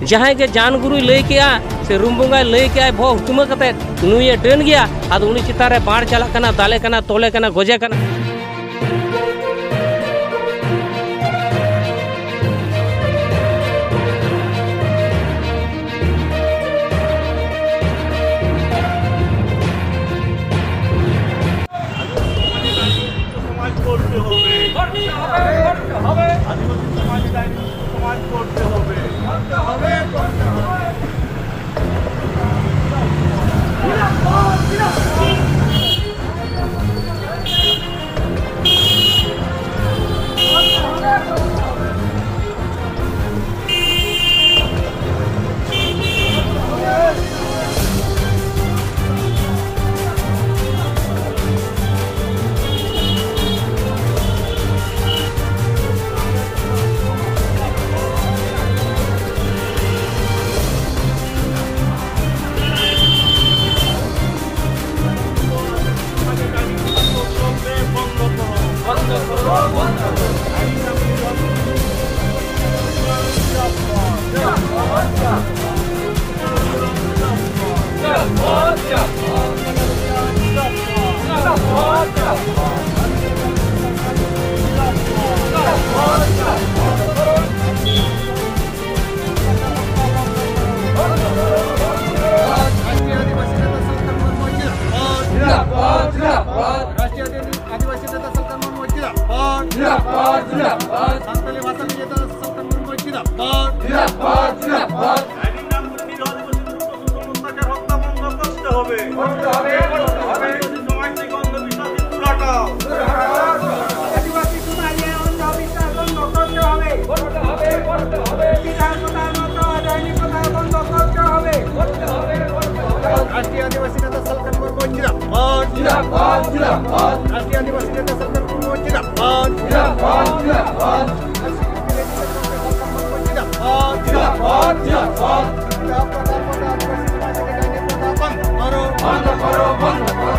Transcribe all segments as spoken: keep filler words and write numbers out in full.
ᱡᱟᱦᱟᱸᱭ ᱜᱮ ᱡᱟᱱ ᱜᱩᱨᱩᱭ ᱞᱟᱹᱭ ᱠᱮᱜᱼᱟ ᱥᱮ ᱨᱩᱢ ᱵᱚᱸᱜᱟᱭ ᱞᱟᱹᱭ ᱠᱮᱜᱼᱟᱭ ᱵᱚᱦᱚᱜ ᱦᱩᱴᱢᱟᱹ ᱠᱟᱛᱮ, ᱱᱩᱭᱮ ᱰᱟᱹᱱ ᱜᱮᱭᱟ, ᱟᱫᱚ ᱩᱱᱤ ᱪᱮᱛᱟᱱ ᱨᱮ ᱵᱟᱲ ᱪᱟᱞᱟᱜ ᱠᱟᱱᱟ, ᱫᱟᱞᱮ ᱠᱟᱱᱟ, ᱛᱚᱞᱮ ᱠᱟᱱᱟ, ᱜᱚᱡᱮ ᱠᱟᱱᱟ᱾ সমাজ করতে হবে। করতে হবে, করতে হবে। আদিবাসী সমাজ, আদিবাসী সমাজ করতে হবে। করতে হবে, করতে হবে। রাষ্ট্রীয় আদিবাসী নেতা সালখান মুর্মু জিন্দাবাদ। রাষ্ট্রীয় আদিবাসী নেতা সালখান মুর্মু জিন্দাবাদ। সান্তালি ভাষা বিজেতা সালখান মুর্মু জিন্দাবাদ। আদিবাসী অত্যাচার হত্যা বন্ধ করতে হবে। করতে হবে, করতে হবে। আদিবাসী সমাজ থেকে অন্ধবিশ্বাস দূর হটাও। আদিবাসী সমাজে অন্ধবিশ্বাস বন্ধ করতে হবে। করতে হবে, করতে হবে। পিতার কথার মতো আদানি প্রথা বন্ধ করতে হবে। করতে হবে, করতে হবে। রাষ্ট্রীয় আদিবাসী নেতা সালখান মুর্মু জিন্দাবাদ। জিন্দাবাদ, জিন্দাবাদ। রাষ্ট্রীয় আদিবাসী নেতা সালখান মুর্মু জিন্দাবাদ। জিন্দাবাদ, জিন্দাবাদ। জিন্দাবাদ, জিন্দাবাদ। বন্ধ করো, বন্ধ করো।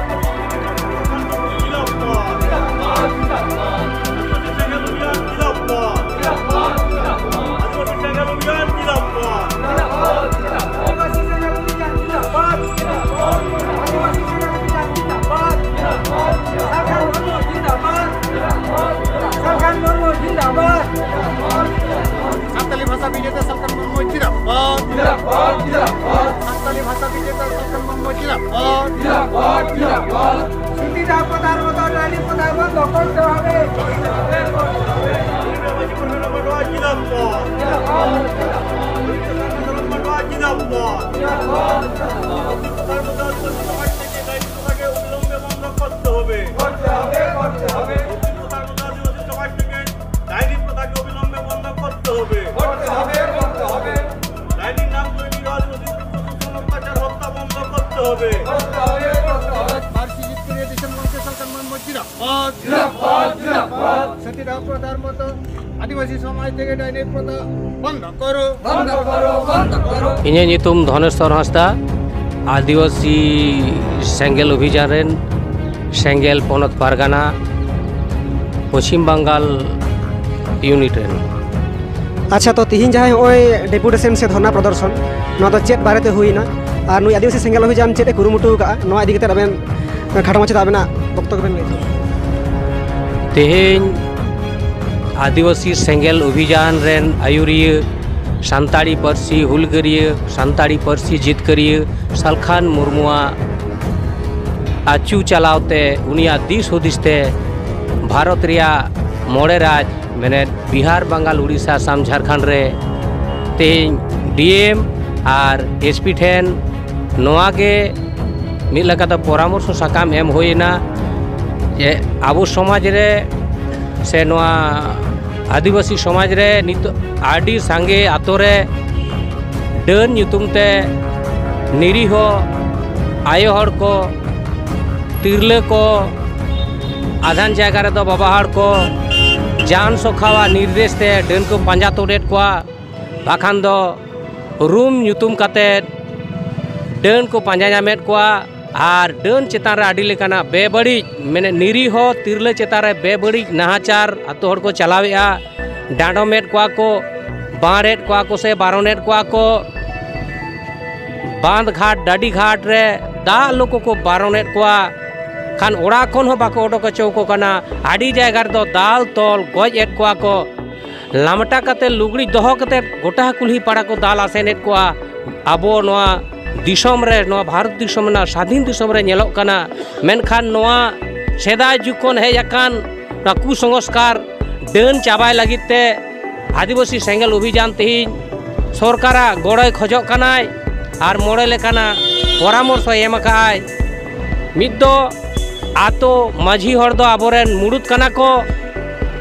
জিন্দাবাদ, জিন্দাবাদ। আদিবাসী জাগরণ অভিযান জিন্দাবাদ। জিন্দাবাদ, জিন্দাবাদ। আদিবাসী জাগরণ অভিযান জিন্দাবাদ। জিন্দাবাদ। জিন্দাবাদ, জিন্দাবাদ। সাঁওতালি ভাষা বিজেতা সরকার মহম্মদ জিন্দাবাদ। জিন্দাবাদ, জিন্দাবাদ। চুক্তিধারা প্রথার মতো ডাইনি প্রথা বন্ধ করতে হবে। জিন্দাবাদ। জিন্দাবাদ। প্রথাকে অবিলম্বে বন্ধ করতে হবে। করতে হবে, করতে হবে। প্রথার মধ্যে আদিবাসী সমাজ থেকে ডাইনি প্রথাকে অবিলম্বে বন্ধ করতে হবে। করতে হবে, করতে হবে। ডাইনির নাম করে নিরীহ আদিবাসী প্রশাসন অত্যাচার হত্যা বন্ধ করতে হবে। করতে হবে, করতে হবে। বার্ষিক ইফতারি এডিশন মঞ্চে সরকার মহম্মদ জিন্দাবাদ। জিন্দাবাদ, জিন্দাবাদ। সতীদাহ প্রথার মতো আদিবাসী সমাজ থেকে ডাইনি প্রথা বন্ধ করো। বন্ধ করো, বন্ধ করো। ᱤᱧᱟᱹᱜ ᱧᱩᱛᱩᱢ ᱫᱷᱚᱱᱮᱥᱣᱚᱨ ᱦᱟᱸᱥᱫᱟ, ᱟᱹᱫᱤᱵᱟᱹᱥᱤ ᱥᱮᱸᱜᱮᱞ ᱚᱵᱷᱤᱡᱟᱱ ᱨᱮᱱ, ᱥᱮᱸᱜᱮᱞ ᱯᱚᱱᱚᱛ ᱯᱟᱨᱜᱟᱱᱟ, ᱯᱚᱪᱷᱤᱢ ᱵᱟᱝᱜᱟᱞ ᱤᱭᱩᱱᱤᱴ ᱨᱮᱱ᱾ ᱟᱪᱪᱷᱟ, ᱛᱚ ᱛᱤᱦᱤᱧ ᱡᱟᱦᱟᱸᱭ ᱦᱚᱸᱜᱼᱚᱭ ᱰᱮᱯᱩᱴᱮᱥᱚᱱ ᱥᱮ ᱫᱷᱚᱨᱱᱟ ᱯᱨᱚᱫᱚᱨᱥᱚᱱ, ᱱᱚᱣᱟ ᱫᱚ ᱪᱮᱫ ᱵᱟᱨᱮᱛᱮ ᱦᱩᱭᱱᱟ ᱟᱨ ᱱᱩᱭ ᱟᱹᱫᱤᱵᱟᱹᱥᱤ ᱥᱮᱸᱜᱮᱞ ᱚᱵᱷᱤᱡᱟᱱ ᱪᱮᱫ ᱮ ᱠᱩᱨᱩᱢᱩᱴᱩ ᱟᱠᱟᱫᱼᱟ, ᱱᱚᱣᱟ ᱤᱫᱤ ᱠᱟᱛᱮ ᱟᱵᱮᱱ ᱠᱷᱟᱴᱚ ᱢᱟᱪᱷᱟ ᱛᱮ ᱟᱵᱮᱱᱟᱜ ᱵᱚᱠᱛᱚᱵᱵᱚ ᱵᱮᱱ ᱞᱟᱹᱭ ᱛᱟᱵᱚᱱᱟ᱾ ᱛᱮᱦᱮᱧ ᱟᱹᱫᱤᱵᱟᱹᱥᱤ ᱥᱮᱸᱜᱮᱞ ᱚᱵᱷᱤᱡᱟᱱ ᱨᱮᱱ ᱟᱹᱭᱩᱨᱤᱭᱟᱹ, ᱥᱟᱱᱛᱟᱲᱤ ᱯᱟᱹᱨᱥᱤ ᱦᱩᱞᱜᱟᱹᱨᱤᱭᱟᱹ, ᱥᱟᱱᱛᱟᱲᱤ ᱯᱟᱹᱨᱥᱤ ᱡᱤᱛᱠᱟᱹᱨᱤᱭᱟᱹ ᱥᱟᱞᱠᱷᱟᱱ ᱢᱩᱨᱢᱩᱣᱟᱜ ᱟᱹᱪᱩ ᱪᱟᱞᱟᱣ ᱛᱮ, ᱩᱱᱤᱭᱟᱜ ᱫᱤᱥ ᱦᱩᱫᱤᱥ ᱛᱮ ᱵᱷᱟᱨᱚᱛ ᱨᱮᱭᱟᱜ ᱢᱚᱬᱮ ᱨᱟᱡᱽ, ᱢᱮᱱᱮᱫ ᱵᱤᱦᱟᱨ, ᱵᱟᱝᱜᱟᱞ, ᱩᱲᱤᱥᱥᱟ, ᱟᱥᱟᱢ, ᱡᱷᱟᱲᱠᱷᱚᱸᱰ ᱨᱮ ᱛᱮᱦᱮᱧ ᱰᱤ ᱮᱢ ᱟᱨ ᱮᱥ ᱯᱤ ᱴᱷᱮᱱ ᱱᱚᱣᱟ ᱜᱮ ᱢᱤᱫ ᱞᱮᱠᱟᱛᱮ ᱯᱚᱨᱟᱢᱚᱨᱥᱚ ᱥᱟᱠᱟᱢ ᱮᱢ ᱦᱩᱭᱮᱱᱟ ᱡᱮ ᱟᱵᱚ ᱥᱚᱢᱟᱡᱽ ᱨᱮ ᱥᱮ ᱱᱚᱣᱟ ᱟᱹᱫᱤᱵᱟᱹᱥᱤ ᱥᱚᱢᱟᱡᱽ ᱨᱮ ᱱᱤᱛᱚᱜ ᱟᱹᱰᱤ ᱥᱟᱸᱜᱮ ᱟᱛᱳ ᱨᱮ ᱰᱟᱹᱱ ᱧᱩᱛᱩᱢ ᱛᱮ ᱱᱤᱨᱤᱦᱚ ᱟᱭᱳ ᱦᱚᱲ ᱠᱚ, ᱛᱤᱨᱞᱟᱹ ᱠᱚ, ᱟᱫᱷᱟᱱ ᱡᱟᱭᱜᱟ ᱨᱮᱫᱚ ᱵᱟᱵᱟ ᱦᱚᱲ ᱠᱚ ᱡᱟᱱ ᱥᱚᱠᱷᱟᱣᱟᱜ ᱱᱤᱨᱫᱮᱥ ᱛᱮ ᱰᱟᱹᱱ ᱠᱚ ᱯᱟᱸᱡᱟ ᱛᱩᱫᱮᱫ ᱠᱚᱣᱟ, ᱵᱟᱠᱷᱟᱱ ᱫᱚ ᱨᱩᱢ ᱧᱩᱛᱩᱢ ᱠᱟᱛᱮᱫ ᱰᱟᱹᱱ ᱠᱚ ᱯᱟᱸᱡᱟ ᱧᱟᱢᱮᱫ ᱠᱚᱣᱟ᱾ ᱟᱨ ᱰᱟᱹᱱ ᱪᱮᱛᱟᱱ ᱨᱮ ᱟᱹᱰᱤ ᱞᱮᱠᱟᱱᱟᱜ ᱵᱮᱵᱟᱹᱲᱤᱡ, ᱢᱟᱱᱮ ᱱᱤᱨᱤᱦᱚ ᱛᱤᱨᱞᱟᱹ ᱪᱮᱛᱟᱱ ᱨᱮ ᱵᱮᱵᱟᱹᱲᱤᱡ ᱱᱟᱦᱟᱪᱟᱨ ᱟᱛᱳ ᱦᱚᱲ ᱠᱚ ᱪᱟᱞᱟᱣᱮᱫᱼᱟ᱾ ᱰᱟᱸᱰᱚᱢᱮᱫ ᱠᱚᱣᱟ ᱠᱚ, ᱵᱟᱸᱲᱮᱫ ᱠᱚᱣᱟ ᱠᱚ ᱥᱮ ᱵᱟᱨᱚᱱᱮᱫ ᱠᱚᱣᱟ ᱠᱚ᱾ ᱵᱟᱸᱫᱷ ᱜᱷᱟᱴ, ᱰᱟᱹᱰᱤ ᱜᱷᱟᱴ ᱨᱮ ᱫᱟᱜ ᱞᱩ ᱠᱚᱠᱚ ᱵᱟᱨᱚᱱᱮᱫ ᱠᱚᱣᱟ᱾ ᱠᱷᱟᱱ ᱚᱲᱟᱜ ᱠᱷᱚᱱ ᱦᱚᱸ ᱵᱟᱠᱚ ᱚᱰᱚᱠ ᱦᱚᱪᱚ ᱟᱠᱚ ᱠᱟᱱᱟ᱾ ᱟᱹᱰᱤ ᱡᱟᱭᱜᱟ ᱨᱮᱫᱚ ᱫᱟᱞ ᱛᱚᱞ ᱜᱚᱡ ᱮᱫ ᱠᱚᱣᱟ ᱠᱚ᱾ ᱞᱟᱢᱴᱟ ᱠᱟᱛᱮ ᱞᱩᱜᱽᱲᱤ ᱫᱚᱦᱚ ᱠᱟᱛᱮ ᱜᱚᱴᱟ ᱠᱩᱞᱦᱤ ᱯᱟᱲᱟ ᱠᱚ ᱫᱟᱞ ᱟᱥᱮᱱᱮᱫ ᱠᱚᱣᱟ᱾ ᱟᱵᱚ ᱱᱚᱣᱟ ᱫᱤᱥᱚᱢ ᱨᱮ, ᱱᱚᱣᱟ ᱵᱷᱟᱨᱚᱛ ᱫᱤᱥᱚᱢ ᱨᱮᱱᱟᱜ ᱥᱟᱫᱷᱤᱱ ᱫᱤᱥᱚᱢ ᱨᱮ ᱧᱮᱞᱚᱜ ᱠᱟᱱᱟ᱾ ᱢᱮᱱᱠᱷᱟᱱ ᱱᱚᱣᱟ ᱥᱮᱫᱟᱭ ᱡᱩᱜᱽ ᱠᱷᱚᱱ ᱦᱮᱡ ᱟᱠᱟᱱ ᱱᱚᱣᱟ ᱠᱩᱥᱚᱝᱥᱠᱟᱨ ᱰᱟᱹᱱ ᱪᱟᱵᱟᱭ ᱞᱟᱹᱜᱤᱫ ᱛᱮ ᱟᱹᱫᱤᱵᱟᱹᱥᱤ ᱥᱮᱸᱜᱮᱞ ᱚᱵᱷᱤᱡᱟᱱ ᱛᱮᱦᱮᱧ ᱥᱚᱨᱠᱟᱨᱟᱜ ᱜᱚᱲᱚᱭ ᱠᱷᱚᱡᱚᱜ ᱠᱟᱱᱟᱭ ᱟᱨ ᱢᱚᱬᱮ ᱞᱮᱠᱟᱱᱟᱜ ᱯᱚᱨᱟᱢᱚᱨᱥᱚᱭ ᱮᱢ ᱟᱠᱟᱫᱼᱟᱭ᱾ ᱢᱤᱫ ᱫᱚ ᱟᱛᱳ ᱢᱟᱹᱡᱷᱤ ᱦᱚᱲ ᱫᱚ ᱟᱵᱚᱨᱮᱱ ᱢᱩᱲᱩᱫ ᱠᱟᱱᱟ ᱠᱚ,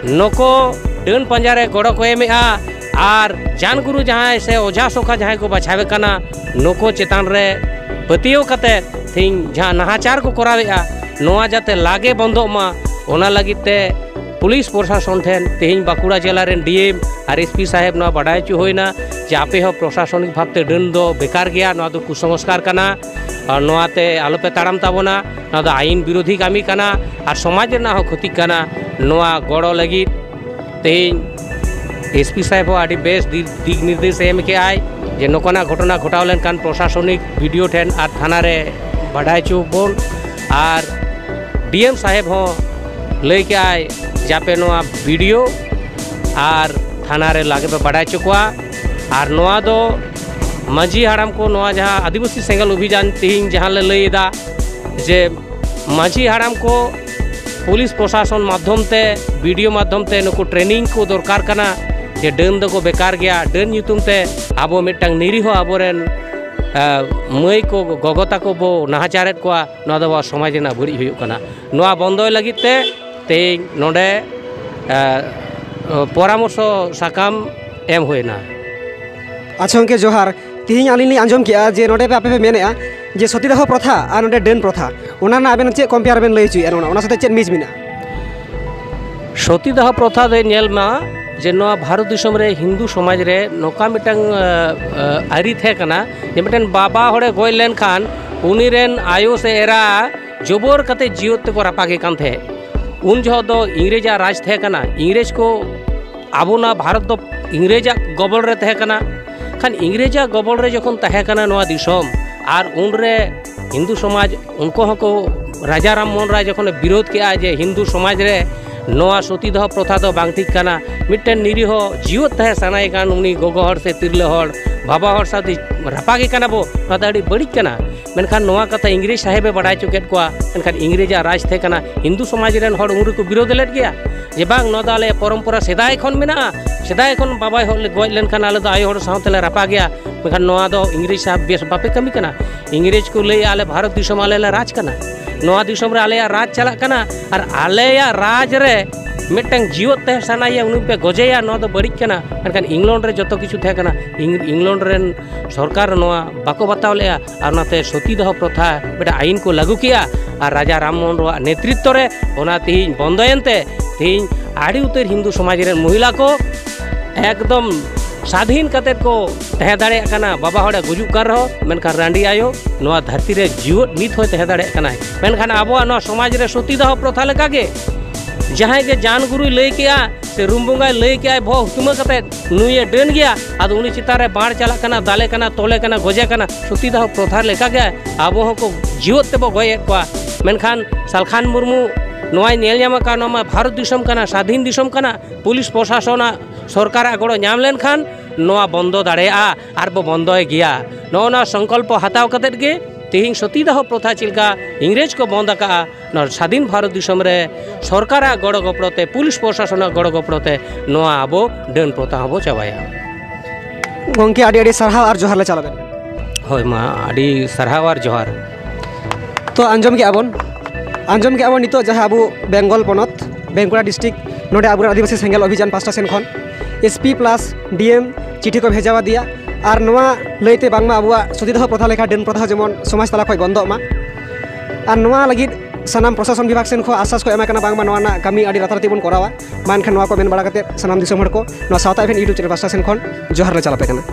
ᱱᱩᱠᱩ ᱰᱟᱹᱱ ᱯᱟᱸᱡᱟ ᱨᱮ ᱜᱚᱲᱚ ᱠᱚ ᱮᱢᱮᱫᱼᱟ ᱟᱨ ᱡᱟᱱ ᱜᱩᱨᱩ ᱡᱟᱦᱟᱸᱭ ᱥᱮ ᱚᱡᱷᱟ ᱥᱚᱠᱷᱟ ᱡᱟᱦᱟᱸᱭ ᱠᱚ ᱵᱟᱪᱷᱟᱣᱮᱫ ᱠᱟᱱᱟ, ᱱᱩᱠᱩ ᱪᱮᱛᱟᱱ ᱨᱮ ᱯᱟᱹᱛᱭᱟᱹᱣ ᱠᱟᱛᱮ ᱛᱮᱦᱮᱧ ᱡᱟᱦᱟᱸ ᱱᱟᱦᱟᱪᱟᱨ ᱠᱚ ᱠᱚᱨᱟᱣᱮᱫᱼᱟ, ᱱᱚᱣᱟ ᱡᱟᱛᱮ ᱞᱟᱜᱮ ᱵᱚᱱᱫᱚᱜ ᱢᱟ, ᱚᱱᱟ ᱞᱟᱹᱜᱤᱫ ᱛᱮ ᱯᱩᱞᱤᱥ ᱯᱨᱚᱥᱟᱥᱚᱱ ᱴᱷᱮᱱ ᱛᱮᱦᱮᱧ ᱵᱟᱸᱠᱩᱲᱟ ᱡᱮᱞᱟ ᱨᱮᱱ ᱰᱤ ᱮᱢ ᱟᱨ ᱮᱥ ᱯᱤ ᱥᱟᱦᱮᱵᱽ ᱱᱚᱣᱟ ᱵᱟᱰᱟᱭ ᱦᱚᱪᱚ ᱦᱩᱭᱱᱟ ᱡᱮ ᱟᱯᱮ ᱦᱚᱸ ᱯᱨᱚᱥᱟᱥᱚᱱᱤᱠ ᱵᱷᱟᱵᱽᱛᱮ ᱰᱟᱹᱱ ᱫᱚ ᱵᱮᱠᱟᱨ ᱜᱮᱭᱟ, ᱱᱚᱣᱟ ᱫᱚ ᱠᱩᱥᱚᱝᱥᱠᱟᱨ ᱠᱟᱱᱟ ᱟᱨ ᱱᱚᱣᱟ ᱛᱮ ᱟᱞᱚᱯᱮ ᱛᱟᱲᱟᱢ ᱛᱟᱵᱚᱱᱟ, ᱱᱚᱣᱟ ᱫᱚ ᱟᱭᱤᱱ ᱵᱤᱨᱳᱫᱷᱤ ᱠᱟᱹᱢᱤ ᱠᱟᱱᱟ ᱟᱨ ᱥᱚᱢᱟᱡᱽ ᱨᱮᱱᱟᱜ ᱦᱚᱸ ᱠᱷᱚᱛᱤ ᱠᱟᱱᱟ᱾ ᱱᱚᱣᱟ ᱜᱚᱲᱚ ᱞᱟᱹᱜᱤᱫ ᱛᱮᱦᱮᱧ ᱮᱥ ᱯᱤ ᱥᱟᱦᱮᱵᱽ ᱦᱚᱸ ᱟᱹᱰᱤ ᱵᱮᱥ ᱫᱤ-, ᱫᱤᱠ ᱱᱤᱨᱫᱮᱥ ᱮ ᱮᱢ ᱠᱮᱜᱼᱟᱭ ᱡᱮ ᱱᱚᱝᱠᱟᱱᱟᱜ ᱜᱷᱚᱴᱚᱱᱟ ᱜᱷᱚᱴᱟᱣ ᱞᱮᱱᱠᱷᱟᱱ ᱯᱨᱚᱥᱟᱥᱚᱱᱤᱠ ᱵᱤ ᱰᱤ ᱳ ᱴᱷᱮᱱ ᱟᱨ ᱛᱷᱟᱱᱟ ᱨᱮ ᱵᱟᱰᱟᱭ ᱦᱚᱪᱚ ᱵᱚᱱ, ᱟᱨ ᱰᱤ ᱮᱢ ᱥᱟᱦᱮᱵᱽ ᱦᱚᱸ ᱞᱟᱹᱭ ᱠᱮᱜᱼᱟᱭ ᱡᱟᱯᱮ ᱱᱚᱣᱟ ᱵᱤ ᱰᱤ ᱳ ᱟᱨ ᱛᱷᱟᱱᱟ ᱨᱮ ᱞᱟᱜᱮ ᱯᱮ ᱵᱟᱰᱟᱭ ᱦᱚᱪᱚ ᱠᱚᱣᱟ᱾ ᱟᱨ ᱱᱚᱣᱟ ᱫᱚ ᱢᱟᱹᱡᱷᱤ ᱦᱟᱲᱟᱢ ᱠᱚ ᱱᱚᱣᱟ ᱡᱟᱦᱟᱸ ᱟᱹᱫᱤᱵᱟᱹᱥᱤ ᱥᱮᱸᱜᱮᱞ ᱚᱵᱷᱤᱡᱟᱱ ᱛᱮᱦᱮᱧ ᱡᱟᱦᱟᱸ ᱞᱮ ᱞᱟᱹᱭ ᱮᱫᱟ ᱡᱮ ᱢᱟᱹᱡᱷᱤ ᱦᱟᱲᱟᱢ ᱠᱚ ᱯᱩᱞᱤᱥ ᱯᱨᱚᱥᱟᱥᱚᱱ ᱢᱟᱫᱽᱫᱷᱚᱢ ᱛᱮ, ᱵᱤ ᱰᱤ ᱳ ᱢᱟᱫᱽᱫᱷᱚᱢ ᱛᱮ ᱱᱩᱠᱩ ᱴᱨᱮᱱᱤᱝ ᱠᱚ ᱫᱚᱨᱠᱟᱨ ᱠᱟᱱᱟ ᱡᱮ ᱰᱟᱹᱱ ᱫᱚᱠᱚ ᱵᱮᱠᱟᱨ ᱜᱮᱭᱟ, ᱰᱟᱹᱱ ᱧᱩᱛᱩᱢ ᱛᱮ ᱟᱵᱚ ᱢᱤᱫᱴᱟᱝ ᱱᱤᱨᱤᱦᱚ ᱟᱵᱚᱨᱮᱱ, ᱮ, ᱢᱟᱹᱭ ᱠᱚ, ᱜᱚᱜᱚ ᱛᱟᱠᱚ ᱵᱚ ᱱᱟᱦᱟᱪᱟᱨᱮᱫ ᱠᱚᱣᱟ, ᱱᱚᱣᱟ ᱫᱚ ᱟᱵᱚᱣᱟᱜ ᱥᱚᱢᱟᱡᱽ ᱨᱮᱱᱟᱜ ᱵᱟᱹᱲᱤᱡ ᱦᱩᱭᱩᱜ ᱠᱟᱱᱟ᱾ ᱱᱚᱣᱟ ᱵᱚᱱᱫᱚᱭ ᱞᱟᱹᱜᱤᱫ ᱛᱮ ᱛᱮᱦᱮᱧ ᱱᱚᱰᱮ, ᱮ, ᱯᱚᱨᱟᱢᱚᱨᱥᱚ ᱥᱟᱠᱟᱢ ᱮᱢ ᱦᱩᱭᱱᱟ᱾ ᱟᱪᱪᱷᱟ ᱜᱚᱢᱠᱮ, ᱡᱚᱦᱟᱨ᱾ ᱛᱮᱦᱮᱧ ᱟᱹᱞᱤᱧ ᱞᱤᱧ ᱟᱸᱡᱚᱢ ᱠᱮᱜᱼᱟ ᱡᱮ ᱱᱚᱰᱮ ᱯᱮ, ᱟᱯᱮ ᱯᱮ ᱢᱮᱱᱮᱜᱼᱟ ᱡᱮ ᱥᱚᱛᱤᱫᱟᱦᱚ ᱯᱨᱚᱛᱷᱟ ᱟᱨ ᱱᱚᱰᱮ ᱰᱟᱹᱱ ᱯᱨᱚᱛᱷᱟ, ᱚᱱᱟ ᱨᱮᱱᱟᱜ ᱟᱵᱮᱱ ᱪᱮᱫ compare ᱵᱮᱱ ᱞᱟᱹᱭ ᱦᱚᱪᱚᱭᱮᱫᱼᱟ? ᱱᱚᱣᱟ, ᱚᱱᱟ ᱥᱟᱛᱮ ᱪᱮᱫ ᱢᱤᱡᱽ ᱢᱮᱱᱟᱜᱼᱟ? ᱥᱚᱛᱤᱫᱟᱦᱚ ᱯᱨᱚᱛᱷᱟ ᱫᱚ ᱧᱮᱞ ᱢᱟ ᱡᱮ ᱱᱚᱣᱟ ᱵᱷᱟᱨᱚᱛ ᱫᱤᱥᱚᱢ ᱨᱮ ᱦᱤᱱᱫᱩ ᱥᱚᱢᱟᱡᱽ ᱨᱮ ᱱᱚᱝᱠᱟ ᱢᱤᱫᱴᱟᱝ, ᱟ, ᱟ, ᱟᱹᱨᱤ ᱛᱟᱦᱮᱸ ᱠᱟᱱᱟ ᱡᱮ ᱢᱤᱫᱴᱮᱱ ᱵᱟᱵᱟ ᱦᱚᱲᱮ ᱜᱚᱡ ᱞᱮᱱᱠᱷᱟᱱ ᱩᱱᱤ ᱨᱮᱱ ᱟᱭᱳ ᱥᱮ ᱮᱨᱟ ᱡᱚᱵᱚᱨ ᱠᱟᱛᱮ ᱡᱤᱣᱮᱫ ᱛᱮᱠᱚ ᱨᱟᱯᱟᱜᱮ ᱠᱟᱱ ᱛᱟᱦᱮᱸᱫ᱾ ᱩᱱ ᱡᱚᱦᱚᱜ ᱫᱚ ᱤᱝᱨᱮᱡᱟᱜ ᱨᱟᱡᱽ ᱛᱟᱦᱮᱸ ᱠᱟᱱᱟ᱾ ᱤᱝᱨᱮᱡᱽ ᱠᱚ ᱟᱵᱚ ᱱᱚᱣᱟ ᱵᱷᱟᱨᱚᱛ ᱫᱚ ᱤᱝᱨᱮᱡᱟᱜ ᱜᱚᱵᱚᱞ ᱨᱮ ᱛᱟᱦᱮᱸ ᱠᱟᱱᱟ᱾ ᱠᱷᱟᱱ ᱤᱝᱨᱮᱡᱟᱜ ᱜᱚᱵᱚᱞ ᱨᱮ ᱡᱚᱠᱷᱚᱱ ᱛᱟᱦᱮᱸ ᱠᱟᱱᱟ ᱱᱚᱣᱟ ᱫᱤᱥᱚᱢ, ᱟᱨ ᱩᱱᱨᱮ ᱦᱤᱱᱫᱩ ᱥᱚᱢᱟᱡᱽ, ᱩᱱᱠᱩ ᱦᱚᱸᱠᱚ, ᱨᱟᱡᱟ ᱨᱟᱢ ᱢᱳᱦᱚᱱ ᱨᱟᱭ ᱡᱚᱠᱷᱚᱱᱮ ᱵᱤᱨᱳᱫᱷ ᱠᱮᱜᱼᱟ ᱡᱮ ᱦᱤᱱᱫᱩ ᱥᱚᱢᱟᱡᱽ ᱨᱮ ᱱᱚᱣᱟ ᱥᱚᱛᱤ ᱫᱟᱦᱚ ᱯᱨᱚᱛᱷᱟ ᱫᱚ ᱵᱟᱝ ᱴᱷᱤᱠ ᱠᱟᱱᱟ᱾ ᱢᱤᱫᱴᱮᱱ ᱱᱤᱨᱤᱦᱚ ᱡᱤᱣᱮᱫ ᱛᱟᱦᱮᱸ ᱥᱟᱱᱟᱭᱮ ᱠᱟᱱ ᱩᱱᱤ ᱜᱚᱜᱚ ᱦᱚᱲ ᱥᱮ ᱛᱤᱨᱞᱟᱹ ᱦᱚᱲ, ᱵᱟᱵᱟ ᱦᱚᱲ ᱥᱟᱶᱛᱮ ᱨᱟᱯᱟᱜᱮ ᱠᱟᱱᱟ ᱵᱚ, ᱱᱚᱣᱟ ᱫᱚ ᱟᱹᱰᱤ ᱵᱟᱹᱲᱤᱡ ᱠᱟᱱᱟ᱾ ᱢᱮᱱᱠᱷᱟᱱ ᱱᱚᱣᱟ ᱠᱟᱛᱷᱟ ᱤᱝᱨᱮᱡᱽ ᱥᱟᱦᱮᱵᱮ ᱵᱟᱰᱟᱭ ᱦᱚᱪᱚ ᱠᱮᱫ ᱠᱚᱣᱟ᱾ ᱢᱮᱱᱠᱷᱟᱱ ᱤᱝᱨᱮᱡᱟᱜ ᱨᱟᱡᱽ ᱛᱟᱦᱮᱸ ᱠᱟᱱᱟ, ᱦᱤᱱᱫᱩ ᱥᱚᱢᱟᱡᱽ ᱨᱮᱱ ᱦᱚᱲ ᱩᱱ ᱨᱮᱠᱚ ᱵᱤᱨᱳᱫᱷ ᱞᱮᱫ ᱜᱮᱭᱟ ᱡᱮ, "ᱵᱟᱝ, ᱱᱚᱣᱟ ᱫᱚ ᱟᱞᱮᱭᱟᱜ ᱯᱚᱨᱚᱢᱯᱚᱨᱟ ᱥᱮᱫᱟᱭ ᱠᱷᱚᱱ ᱢᱮᱱᱟᱜᱼᱟ, ᱥᱮᱫᱟᱭ ᱠᱷᱚᱱ ᱵᱟᱵᱟᱭ ᱦᱚᱲ ᱞᱮ ᱜᱚᱡ ᱞᱮᱱᱠᱷᱟᱱ ᱟᱞᱮ ᱫᱚ ᱟᱭᱳ ᱦᱚᱲ ᱥᱟᱶ ᱛᱮᱞᱮ ᱨᱟᱯᱟᱜᱮᱭᱟ᱾" ᱢᱮᱱᱠᱷᱟᱱ ᱱᱚᱣᱟ ᱫᱚ ᱤᱝᱨᱮᱡᱽ ᱥᱟᱦᱮᱵᱽ ᱵᱮᱥ ᱵᱟᱯᱮ ᱠᱟᱹᱢᱤ ᱠᱟᱱᱟ᱾ ᱤᱝᱨᱮᱡᱽ ᱠᱚ ᱞᱟᱹᱭᱮᱜᱼᱟ, "ᱟᱞᱮ ᱵᱷᱟᱨᱚᱛ ᱫᱤᱥᱚᱢ ᱟᱞᱮ ᱞᱮ ᱨᱟᱡᱽ ᱠᱟᱱᱟ, ᱱᱚᱣᱟ ᱫᱤᱥᱚᱢ ᱨᱮ ᱟᱞᱮᱭᱟᱜ ᱨᱟᱡᱽ ᱪᱟᱞᱟᱜ ᱠᱟᱱᱟ, ᱟᱨ ᱟᱞᱮᱭᱟᱜ ᱨᱟᱡᱽ ᱨᱮ ᱢᱤᱫᱴᱟᱝ ᱡᱤᱣᱮᱫ ᱛᱟᱦᱮᱸ ᱥᱟᱱᱟᱭᱮᱭᱟ, ᱩᱱᱤ ᱯᱮ ᱜᱚᱡᱮᱭᱟ, ᱱᱚᱣᱟ ᱫᱚ ᱵᱟᱹᱲᱤᱡ ᱠᱟᱱᱟ᱾" ᱢᱮᱱᱠᱷᱟᱱ ᱤᱝᱞᱚᱱᱰ ᱨᱮ ᱡᱚᱛᱚ ᱠᱤᱪᱷᱩ ᱛᱟᱦᱮᱸ ᱠᱟᱱᱟ, ᱤᱝ-, ᱤᱝᱞᱚᱱᱰ ᱨᱮᱱ ᱥᱚᱨᱠᱟᱨ ᱱᱚᱣᱟ ᱵᱟᱠᱚ ᱵᱟᱛᱟᱣ ᱞᱮᱜᱼᱟ᱾ ᱟᱨ ᱚᱱᱟᱛᱮ ᱥᱚᱛᱤ ᱫᱟᱦᱚ ᱯᱨᱚᱛᱷᱟ ᱢᱤᱫᱴᱟᱝ ᱟᱭᱤᱱ ᱠᱚ ᱞᱟᱹᱜᱩ ᱠᱮᱜᱼᱟ᱾ ᱟᱨ ᱨᱟᱡᱟ ᱨᱟᱢ ᱢᱳᱦᱚᱱ ᱨᱟᱣᱟᱜ ᱱᱮᱛᱨᱤᱛᱛᱚ ᱨᱮ ᱚᱱᱟ ᱛᱮᱦᱮᱧ ᱵᱚᱱᱫᱚᱭᱮᱱ ᱛᱮ ᱛᱮᱦᱮᱧ ᱟᱹᱰᱤ ᱩᱛᱟᱹᱨ ᱦᱤᱱᱫᱩ ᱥᱚᱢᱟᱡᱽ ᱨᱮᱱ ᱢᱚᱦᱤᱞᱟ ᱠᱚ ᱮᱠᱫᱚᱢ ᱥᱟᱫᱷᱤᱱ ᱠᱟᱛᱮᱫ ᱠᱚ ᱛᱟᱦᱮᱸ ᱫᱟᱲᱮᱭᱟᱜ ᱠᱟᱱᱟ᱾ ᱵᱟᱵᱟ ᱦᱚᱲᱮ ᱜᱩᱡᱩᱜ ᱠᱟᱱ ᱨᱮᱦᱚᱸ, ᱢᱮᱱᱠᱷᱟᱱ ᱨᱟᱺᱰᱤ ᱟᱭᱳ ᱱᱚᱣᱟ ᱫᱷᱟᱹᱨᱛᱤ ᱨᱮ ᱡᱤᱣᱮᱫ ᱱᱤᱛ ᱦᱚᱸᱭ ᱛᱟᱦᱮᱸ ᱫᱟᱲᱮᱭᱟᱜ ᱠᱟᱱᱟᱭ᱾ ᱢᱮᱱᱠᱷᱟᱱ ᱟᱵᱚᱣᱟᱜ ᱱᱚᱣᱟ ᱥᱚᱢᱟᱡᱽ ᱨᱮ ᱥᱚᱛᱤ ᱫᱟᱦᱚ ᱯᱨᱚᱛᱷᱟ ᱞᱮᱠᱟᱜᱮ ᱡᱟᱦᱟᱸᱭ ᱜᱮ ᱡᱟᱱ ᱜᱩᱨᱩᱭ ᱞᱟᱹᱭ ᱠᱮᱜᱼᱟ ᱥᱮ ᱨᱩᱢ ᱵᱚᱸᱜᱟᱭ ᱞᱟᱹᱭ ᱠᱮᱜᱼᱟᱭ ᱵᱚᱦᱚᱜ ᱦᱩᱛᱢᱟᱹ ᱠᱟᱛᱮᱫ, ᱱᱩᱭᱮ ᱰᱟᱹᱱ ᱜᱮᱭᱟ, ᱟᱫᱚ ᱩᱱᱤ ᱪᱮᱛᱟᱱ ᱨᱮ ᱵᱟᱬ ᱪᱟᱞᱟᱜ ᱠᱟᱱᱟ, ᱫᱟᱞᱮ ᱠᱟᱱᱟ, ᱛᱚᱞᱮ ᱠᱟᱱᱟ, ᱜᱚᱡᱮ ᱠᱟᱱᱟ, ᱥᱚᱛᱤ ᱫᱟᱦᱚ ᱯᱨᱚᱛᱷᱟ ᱞᱮᱠᱟᱜᱮ ᱟᱵᱚ ᱦᱚᱸᱠᱚ ᱡᱤᱣᱮᱫ ᱛᱮᱵᱚ ᱜᱚᱡᱮᱫ ᱠᱚᱣᱟ᱾ ᱢᱮᱱᱠᱷᱟᱱ ᱥᱟᱞᱠᱷᱟᱱ ᱢᱩᱨᱢᱩ ᱱᱚᱣᱟᱭ ᱧᱮᱞ ᱧᱟᱢ ᱟᱠᱟᱫ, ᱱᱚᱣᱟ ᱢᱟ ᱵᱷᱟᱨᱚᱛ ᱫᱤᱥᱚᱢ ᱠᱟᱱᱟ, ᱥᱟᱫᱷᱤᱱ ᱫᱤᱥᱚᱢ ᱠᱟᱱᱟ, ᱯᱩᱞᱤᱥ ᱯᱨᱚᱥᱟᱥᱚᱱᱟᱜ ᱥᱚᱨᱠᱟᱨᱟᱜ ᱜᱚᱲᱚ ᱧᱟᱢ ᱞᱮᱱᱠᱷᱟᱱ ᱱᱚᱣᱟ ᱵᱚᱱᱫᱚ ᱫᱟᱲᱮᱭᱟᱜᱼᱟ, ᱟᱨ ᱵᱚ ᱵᱚᱱᱫᱚᱭ ᱜᱮᱭᱟ᱾ ᱱᱚᱜᱼᱚ ᱱᱚᱣᱟ ᱥᱚᱝᱠᱚᱞᱯᱚ ᱦᱟᱛᱟᱣ ᱠᱟᱛᱮᱫ ᱜᱮ ᱛᱮᱦᱮᱧ ᱥᱚᱛᱤ ᱫᱟᱦᱚ ᱯᱨᱚᱛᱷᱟ ᱪᱮᱫ ᱞᱮᱠᱟ ᱤᱝᱨᱮᱡᱽ ᱠᱚ ᱵᱚᱱᱫ ᱟᱠᱟᱜᱼᱟ, ᱱᱚᱣᱟ ᱥᱟᱫᱷᱤᱱ ᱵᱷᱟᱨᱚᱛ ᱫᱤᱥᱚᱢ ᱨᱮ ᱥᱚᱨᱠᱟᱨᱟᱜ ᱜᱚᱲᱚ ᱜᱚᱯᱚᱲᱚ ᱛᱮ, ᱯᱩᱞᱤᱥ ᱯᱨᱚᱥᱟᱥᱚᱱᱟᱜ ᱜᱚᱲᱚ ᱜᱚᱯᱚᱲᱚ ᱛᱮ ᱱᱚᱣᱟ ᱟᱵᱚ ᱰᱟᱹᱱ ᱯᱨᱚᱛᱷᱟ ᱦᱚᱸᱵᱚ ᱪᱟᱵᱟᱭᱟ᱾ ᱜᱚᱢᱠᱮ, ᱟᱹᱰᱤ ᱟᱹᱰᱤ ᱥᱟᱨᱦᱟᱣ ᱟᱨ ᱡᱚᱦᱟᱨ ᱞᱮ ᱪᱟᱞ ᱟᱵᱮᱱ ᱠᱟᱱᱟ᱾ ᱦᱳᱭ ᱢᱟ, ᱟᱹᱰᱤ ᱥᱟᱨᱦᱟᱣ ᱟᱨ ᱡᱚᱦᱟᱨ᱾ ᱛᱚ ᱟᱸᱡᱚᱢ ᱠᱮᱜᱼᱟ ᱵᱚᱱ, ᱟᱸᱡᱚᱢ ᱠᱮᱜᱼᱟ ᱵᱚᱱ ᱱᱤᱛᱚᱜ ᱡᱟᱦᱟᱸ ᱟᱵᱚ ᱵᱮᱝᱜᱚᱞ ᱯᱚᱱᱚᱛ ᱵᱟᱸᱠᱩᱲᱟ ᱰᱤᱥᱴᱨᱤᱠᱴ, ᱱᱚᱰᱮ ᱟᱵᱚᱨᱮᱱ ᱟᱹᱫᱤᱵᱟᱹᱥᱤ ᱥᱮᱸᱜᱮᱞ ᱚᱵᱷᱤᱡᱟᱱ ᱯᱟᱥᱴᱟ ᱥᱮᱱ ᱠᱷᱚᱱ ᱮᱥ ᱯᱤ ᱯᱞᱟᱥ ᱰᱤ ᱮᱢ ᱪᱤᱴᱷᱤ ᱠᱚ ᱵᱷᱮᱡᱟ ᱟᱫᱮᱭᱟ᱾ ᱟᱨ ᱱᱚᱣᱟ ᱞᱟᱹᱭᱛᱮ ᱵᱟᱝᱢᱟ ᱟᱵᱚᱣᱟᱜ ᱥᱚᱛᱤᱫᱟᱦᱚ ᱯᱨᱚᱛᱷᱟ ᱞᱮᱠᱟ ᱰᱟᱹᱱ ᱯᱨᱚᱛᱷᱟ ᱡᱮᱢᱚᱱ ᱥᱚᱢᱟᱡᱽ ᱛᱟᱞᱟ ᱠᱷᱚᱱ ᱵᱚᱱᱫᱚᱜ ᱢᱟ, ᱟᱨ ᱱᱚᱣᱟ ᱞᱟᱹᱜᱤᱫ ᱥᱟᱱᱟᱢ ᱯᱨᱚᱥᱟᱥᱚᱱ ᱵᱤᱵᱷᱟᱜᱽ ᱥᱮᱱ ᱠᱷᱚᱱ ᱟᱥᱥᱟᱥ ᱠᱚ ᱮᱢᱟ ᱠᱟᱱᱟ ᱵᱟᱝᱢᱟ ᱱᱚᱣᱟ ᱨᱮᱱᱟᱜ ᱠᱟᱹᱢᱤ ᱟᱹᱰᱤ ᱨᱟᱛᱟᱨᱟᱛᱤ ᱵᱚᱱ ᱠᱚᱨᱟᱣᱟ᱾ ᱢᱟ ᱮᱱᱠᱷᱟᱱ ᱱᱚᱣᱟ ᱠᱚ ᱢᱮᱱ ᱵᱟᱲᱟ ᱠᱟᱛᱮ ᱥᱟᱱᱟᱢ ᱫᱤᱥᱚᱢ ᱦᱚᱲ ᱠᱚ ᱱᱚᱣᱟ ᱥᱟᱶᱛᱟ ᱤᱵᱷᱮᱱᱴ ᱤᱭᱩᱴᱩᱵᱽ ᱪᱮᱱᱮᱞ ᱯᱟᱥᱴᱟ ᱥᱮᱱ ᱠᱷᱚᱱ ᱡᱚᱦᱟᱨ ᱞᱮ ᱪᱟᱞ ᱟᱯᱮ ᱠᱟᱱᱟ᱾